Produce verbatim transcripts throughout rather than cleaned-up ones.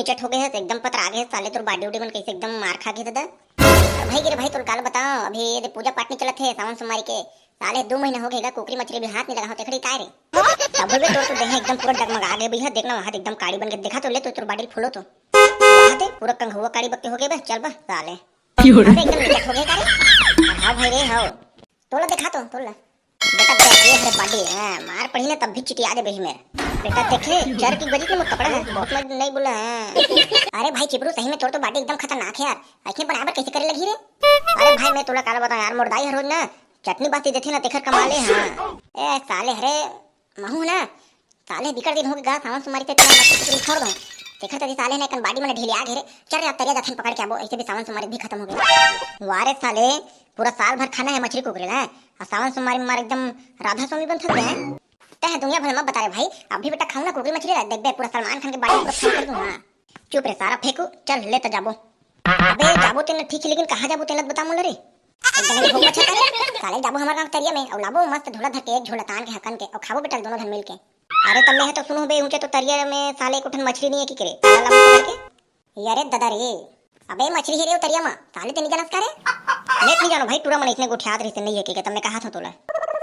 चट हो गए हे, एकदम पतरा गए हे साले, तोर body उडी मन कैसे एकदम मार खा गए हे दादा। अरे भाई गिरे भाई, तोर काल बताओ, अभी ये दे पूजा पाठ नहीं चलत हे सावन सोमवारी के, साले दो महीना हो गए हे, कुकरी मछरी भी हाथ नहीं लगा हो, तेखड़ी काय रे? तब भी तोर तो देह एकदम पूरा डगमगा गए भैया, देखना वहां एकदम काड़ी बन के, देखा तो ले तो तोर body फूलो तो, वहां दे पूरा कंघुआ काड़ी बक्के हो गए बे, चल बा साले। अबे एकदम निकट हो गए का रे? हाँ भाई रे, हाँ। तोला देखा तो, तोला। बेटा देख, ये हरे body, हाँ, मार पड़ी ना तब भी चिटिया दे बही मेरे। बेटा देखे, चर की बजी के मुझ कपड़ा है, बहुत मत नहीं बोला है। अरे भाई चिपरू, सही में तोर तो body एकदम खतरनाक है यार, ऐसे बनाए बर कैसे करे लगी रे? अरे भाई मैं तोला काला बताऊं यार, मोर दाई हर रोज ना चटनी बाती देथे ना, तेखर कमा ले, हाँ। ए साले हरे, महू ना, साले बिकट दिन हो गए गा, सावन सोमवारी ते तेरा मछली पकड़ी छोड़ दो। तेखर तरी साले ने कन body मन ढीले आ घेरे, चल रे अब तरिया जाथन पकड़ के आबो, ऐसे भी सावन सोमवारी भी खत्म हो गए। वारे साले, पूरा साल भर खाना है मछली कुकरी ला, और सावन सोमवारी में मार एकदम राधा स्वामी बन थक गए हैं। तह दुनिया भर मत बता रे भाई, अभी बेटा खाऊ ना कुकरी मछली ला, देख बे पूरा सलमान खान के body पूरा फैल कर दूं, हाँ। चुप रे सारा फेंकू, चल ले त जाबो। अबे जाबो तेन ठीक है, लेकिन कहाँ जाबो तेन बता मोला रे। एकदम ही भोग अच्छा करे, साले जाबो हमार गाँव तरिया में, और लाबो मस्त झोला धर के, एक झोला तान के हकन के, और खाबो बेटा दोनों धन मिल के। अरे तब मैं है तो सुनो बे, ऊंचे तो तरिया में साले एक उठन मछली नहीं है की करे, ताला लाबो पकड़ के। यारे दादा रे, अबे मछली है रे वो तरिया में, साले तेनी जानस का रे? मैं नहीं जानो भाई, टूरा मन इतने गोठियात रहिसे नहीं है के, तब मैं कहा था तोला।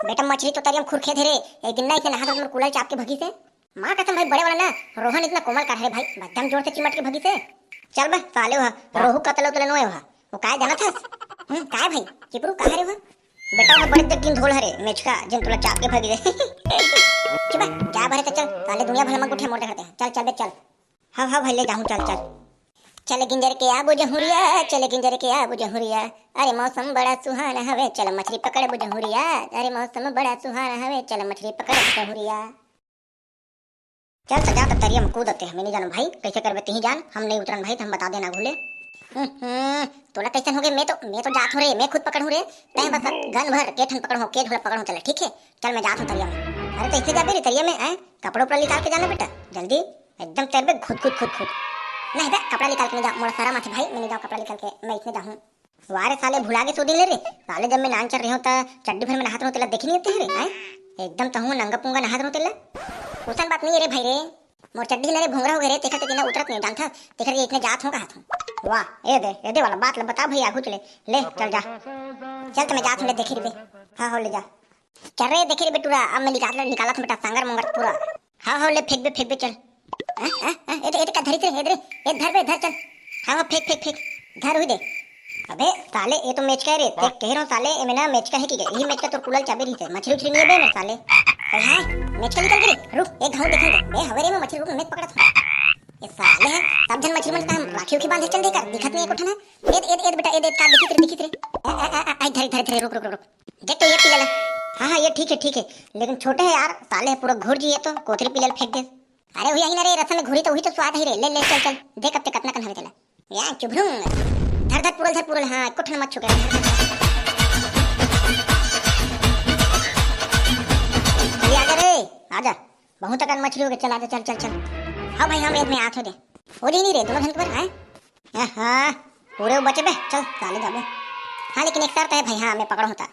बेटा मछली तो तरिया में खुरखे थे रे, एक दिन ना इतने नहा तो कुलल चाप के भगी से। माँ कसम भाई, बड़े वाला ना रोहन इतना कोमल काढ़ा रे भाई, एकदम जोर से चिमट के भगी से। चल बे साले, वह रोहू कतलो तले नोए वह, वो काय जाना था? हम्म, काय भाई, चिपरू कहाँ रे वह? बेटा वह बड़े जग्गिन धोल हरे मेचका, जिन तोला चाप के भगी दे। चुप बे, जा भरे तो चल, साले दुनिया भर में गुठे मोड़ दे करते हैं। चल चल बे चल। हाँ हाँ भाई ले जाऊँ, चल चल। चल गिंजर के आबो जहुरिया, चल गिंजर के आबो जहुरिया, अरे मौसम बड़ा सुहाना हवे, चल मछली पकड़बो जहुरिया, अरे मौसम बड़ा सुहाना हवे, चल मछली पकड़बो जहुरिया। चल त जा त तरिया में कूदते, हमें नहीं जानो भाई, कैसे करबे तिही जान, हम नहीं उतरन भाई, तो हम बता देना घुले। हम्म, तोला कैसन हो गए? मैं तो, मैं तो जात हूँ रे, मैं खुद पकड़ूँ रे। तैं बस गन भर के ठन पकड़ो, के झोला पकड़ो, चले ठीक है। चल मैं जात हूँ तरिया में। अरे तो इससे जाबे रे तरिया में, आए कपड़ा उपड़ा निकाल के जाना बेटा, जल्दी। एकदम तैरबे खुद खुद खुद खुद। नहीं बे, कपड़ा निकाल के नहीं जाओ, मोला शरम आथे भाई, मैं नहीं जाऊँ कपड़ा निकाल के, मैं इसने जाऊँ। वाह रे साले, भुला गे सो दिन ले रे। साले जब मैं नान चल रहे हो त चड्डी भर में नहात रहो तेला देखे नहीं होते रे, हैं? एकदम तहूँ नंगा पुंगा नहात रहो तेला। उसन बात नहीं है रे भाई रे, मोर चड्डी न रे भोंगरा हो गए रे, तेखा तेखी ना उतरत नहीं जानता, तेखा के इतने जात हो कहा था। वाह, ए दे, ए दे वाला बात ला बता भाई, आगू चले। ले चल जा। चल त मैं जात हूँ ले, देखे रे बे। हाँ हो ले जा। चल रे देखे रे बेटूरा, अब मैं निकाल निकालत हूँ बेटा, सांगर मोंगर पूरा। हाँ हाँ ले फेंक बे, फेंक बे चल। हाँ, हाँ, हाँ, ए दे, ए दे का धरी थे, ए दे रे, ए धर बे, धर चल। हाँ हाँ फेंक फेंक फेंक, धर हुई दे। अबे साले ये तो मेचका है रे, ते कह रहा हूँ साले, ये में ना मेचका है कि यही मेचका तो कुलल चाबी रही थे, मछली उछली नहीं है बे मेरे साले। अरे हाँ, मेचका निकल के रे, रुक एक घाव देखेंगे बे, हवेरे में मछली रुक मैं पकड़ा था। ये साले हैं, सब जन मछली मन का हम राखी उखी बांधे चल दे कर, दिखत नहीं है कुछ ना। ए ए ए बेटा, ए दे का दिखित रे, दिखित रे। ए ए ए ए, धरे धरे धरे, रुक रुक रुक रुक। देख तो ये पी लेला। हाँ हाँ ये ठीक है ठीक है, लेकिन छोटे है यार साले, पूरा घुर जी ये तो कोथरी पी लेला फेंक दे। अरे हुई ही ना रे, रसन में घुरी तो हुई तो स्वाद ही रे। ले ले चल चल, देख अब ते कतना कन हवे तेला। या चुभरुंग। धर धर पुरल, धर पुरल, हाँ कुठन मत छुके। अरे आजा रे, आजा। बहुत अकन मछली हो गई, चल आजा, चल चल चल। हाँ भाई, हम एक में आत हो दे। हो जाई नहीं रे दोनों धन के बर, हैं? हाँ, पूरे बचे बे, चल साले जाबो। हाँ लेकिन एक शर्त है भाई, हाँ मैं पकड़ होता।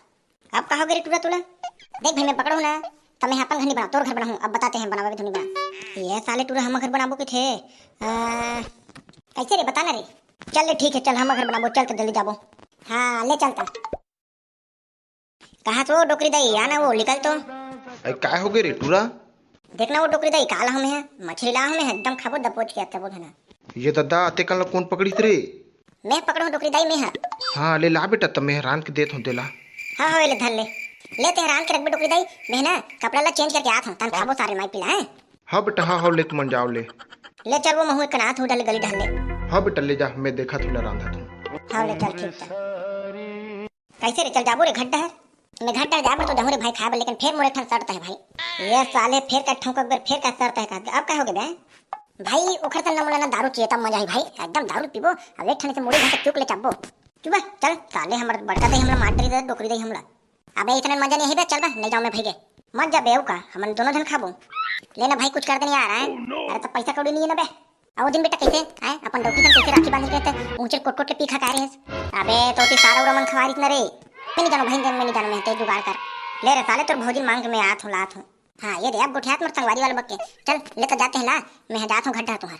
अब का हो गे रे टूरा तोला? देख भाई, मैं पकड़हूँ ना, त मैं अपन घर नहीं बनाऊँ, तोर घर बनाहूँ। अब बताते हैं बनावे के धुनी बना। ये साले टूरा हम घर बनाबो के थे। आ, कैसे रे, बता ना रे। चल रे, ठीक है, चल हम घर बनाबो, चल त जल्दी जाबो। हाँ, ले चल त। कहाँ तो डोकरी दाई, आ ना वो, निकल तो। अरे काय हो गे रे टूरा? देखना वो डोकरी दाई, का ला हमें है, मछली ला हमें है, एकदम खाबो दबोच के आता वो है ना। ये ददा, अतेकन ला कोन पकड़िस रे? मैं पकड़ो डोकरी दाई, मैं हा। हाँ, ले ला बेटा, त मैं रांध के देत हूँ तेला। हाँ, हाँ, ले धर ले। ले ते रांध के रखबे डोकरी दाई, मैं ना कपड़ा ला change करके आत हूँ, तन खाबो सारे माई पिला, हैं? हाँ बेटा, हाँ, हाँ, ले तुमन जाओ ले। ले चल वो महू एक कनात हूँ, डल गली ढल ले। हाँ बेटा, ले जा, मैं देखा थोड़ा रांधा तू। हाँ, ले चल, ठीक है। कैसे रे, चल जाबो रे घट डहर? मैं घट डहर जाबो तो जाहूँ रे भाई खाए बर, लेकिन फेर मोर एक ठन शर्त है भाई। ये साले फेर का ठोंक एक बेर, फेर का शर्त है का? अब का हो गया बे? भाई ओखर से न मोला न दारू चाहिए तब मजा आई भाई, एकदम दारू पीबो, अब एक ठन से मुड़ी घाट चुक ले चाबो। चुप बे, चल साले हमर बड़का दई हमला मार डरी दे, डोकरी दई हमला। अबे इतने मजा नहीं है बे, चल बे, नहीं जाऊँ मैं भाई के। मत जा बे, का हमन दोनों जन खाबो। लेना भाई कुछ कर दे नहीं आ रहा है। अरे तो पैसा कौड़ी नहीं है ना बे। अउ दिन बेटा कैसे आए अपन डौकी सन कैसे राखी बांधे के रहते, ऊंचे कोट कोट के पी खा के आ रहे हैं। अबे तो ती सारा उरा मन खवा रही न रे। मैं नहीं जानू भाई, मैं नहीं जानू, मैं ते जुगाड़ कर। ले रे साले तोर भौजी मांग के मैं आत हूँ लात हूँ। हाँ ये दे अब गोठियात मोर संगवारी वाला बक्के। चल ले तो जाते हैं ला, मैं जात हूँ घड्डा तुहार।